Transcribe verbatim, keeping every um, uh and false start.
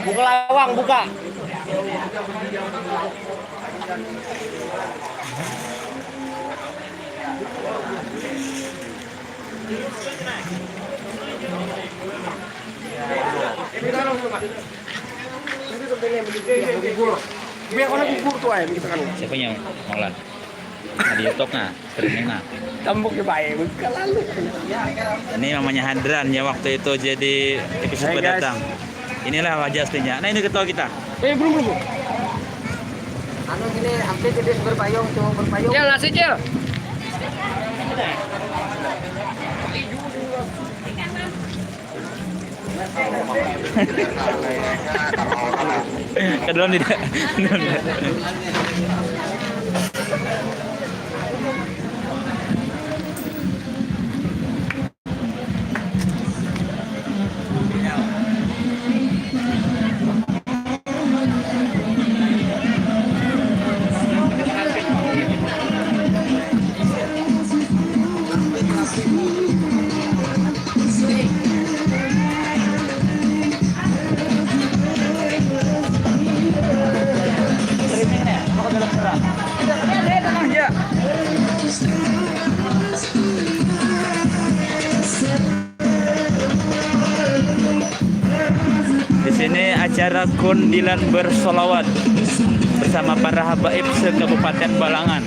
Buka lawang, buka. Biar kena gugur tuh ayam kita kan. Siapa yang maulah? Nah, di YouTube nah, streaming nah. Tambuk ya baik, bukan lalu. Ini namanya Hadran ya, waktu itu jadi episode datang. Inilah wajah aslinya. Nah, ini ketua kita. Eh, belum, belum. Anu gini, hampir jadi berpayung, cuma berpayung. Cil, nasi, Cil. Ke dalam tidak? Ke dalam tidak? Di sini acara kundilan bersolawat bersama para habaib se-Kabupaten Balangan.